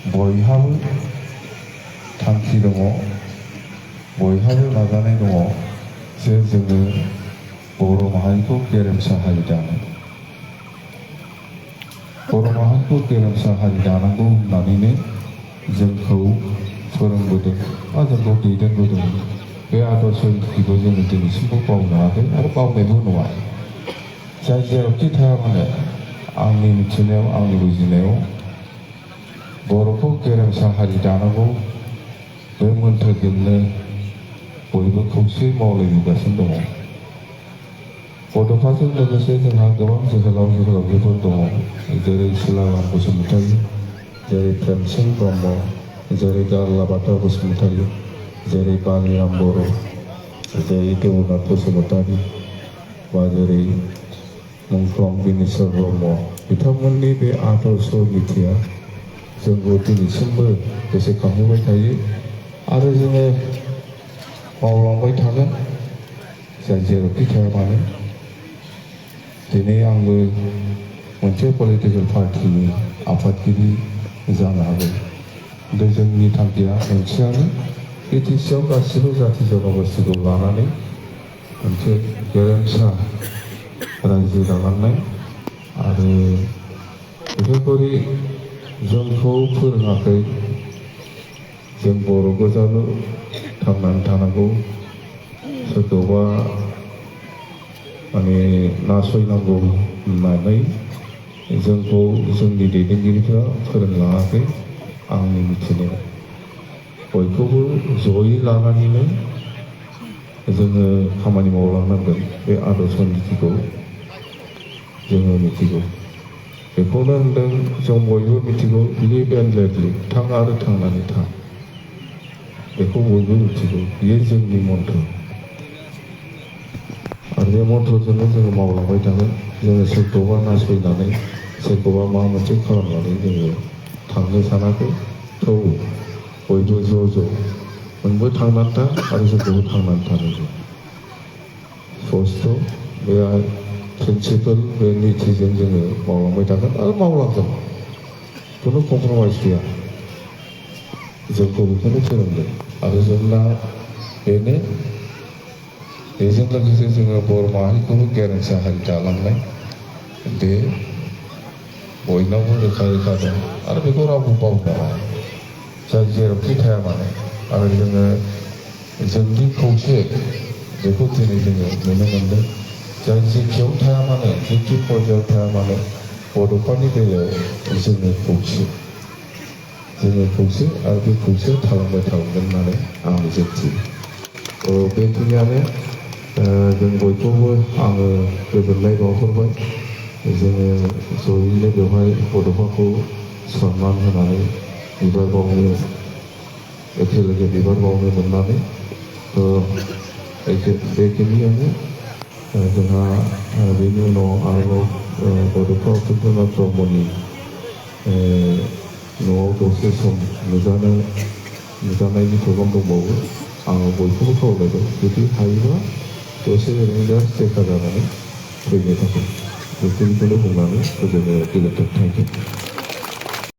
बयहाबो थांखि दङ, बयहाबो नाजानाय दङ जे जोङो बर' माहारिखौ गेरेमसा हारि दानो। बर' माहारिखौ गेरेमसा हारि दानांगौ होननानैनो जोंखौ फोरोंबोदों बा जोंखौ दैदेनबोदों। बे आदर्श नीतिखौ जोङो दिनैसिमबो बावनो हायाखै आरो बावनायबो नङा। जाय जेरावखि थाया मानो आंनि मिथिनायाव, आंनि बुजिनायाव बर'खौ गेरेमसा हारि दानांगौ बे मोन्थोरजोंनो बयबो खौसेयै मावलायबोगासिनो दङ। बड'फाजों लोगोसे जोंहा गोबां जोहोलाव जोहोलावजोफोर दङ, जेरै सिलाराम बसुमतारी, जेरै प्रेमसिं ब्रह्म, जेरै गारलाबाथा बसुमतारी, जेरै बालिराम बर', जेरै देवनाथ बसुमतारी, बा जेरै मुंख्लं बिनेस्वर ब्रह्म, बिथांमोननि बे आदर्श नीतिया जोंखौ दिनैसिमबो गोसोखांहोबाय थायो आरो जोङो मावलांबाय थागोन, जाय जेरावखि थाया मानो। दिनै आंबो मोनसे पलिटिकेल पार्टिनि आफादगिरि जानो हागौ, किन्तु जोंनि थांखिया मोनसेयानो, बिटिसिआव गासिबो जाथि जनगोष्ठीखौ लानानै मोनसे गेरेमसा रायजो दालांनाय। आरो बेफोरबायदि जोंखौ फोरोङाखै जों बर' गोजाल' थांनानै थानांगौ, सोरखौबा माने नासयनांगौ होननानै जोंखौ जोंनि दैदेनगिरिफ्रा फोरोंलाङाखै। आंनि मिथिनायाव बयखौबो जयै लानानैनो जोङो खामानि मावलांनांगोन। बे आदर्श नीतिखौ जोङो मिथिगौ, बेखौनो होनदों जों बयबो मिथिगौ, लिभ एन्ड लेट लिभ, थां आरो थांनानै था, बेखौ बयबो मिथिगौ। बेयो जोंनि मन्त्र आरो बे मन्त्रजोंनो जोङो मावलांबाय थागोन। जोङो सोरखौबा नासयनानै, सोरखौबा माबा मोनसे खालामनानै जोङो थांनो सानाखै। थौ बयबो ज' नोंबो थांनानै था आरो जोंखौबो थांनानै थानांगौ। स्पष्ट बे प्रिन्सिपाल, बे नीतिजों जोङो मावलांबाय थागोन आरो मावलांगोन, खुनु कमप्रमाइज गैया। जोंखौ बेखौनो फोरोंदों आरो जोंना बेनो, बेजों लोगोसे जोङो बर' माहारिखौबो गेरेमसा हारि दालांनाय, बे बयनावबो रोखा रोखा दं आरो बेखौ रावबो बावनो हाया, जाय जेरावखि थाया मानो। आरो जोङो जोंनि खौसे, बेखौ दिनै जोङो नुनो मोनदों। जाय जेखियाव थाया मानो, जेखि पर्यायाव थाया मानो, बड'फानि बेलायाव जोङो खौसे आरो बे खौसे थालांबाय थागोन होननानै आं मिजिंथियो। बेखिनियानो जों बयखौबो आङो गोजोननाय बावहरबाय। जोङो जयैनो बेवहाय बड'फाखौ सनमान होनानै बिबार बावनो, एखेलगे बिबार बावनो मोननानै बेखिनियानो। जोंहा बेनि उनाव आरोबाव बड'फा उपेन्द्रनाथ ब्रह्मनि न'आव दसे सम नुजानायनि प्रग्राम दंबावो। आङो बयखौबो खावलायदों, जुदि हायोबा दसे ओरैनो जास्ट देखा जानानै फैनो थाखाय। बेखिनिखौनो बुंनानै गोजोनथों। Thank you.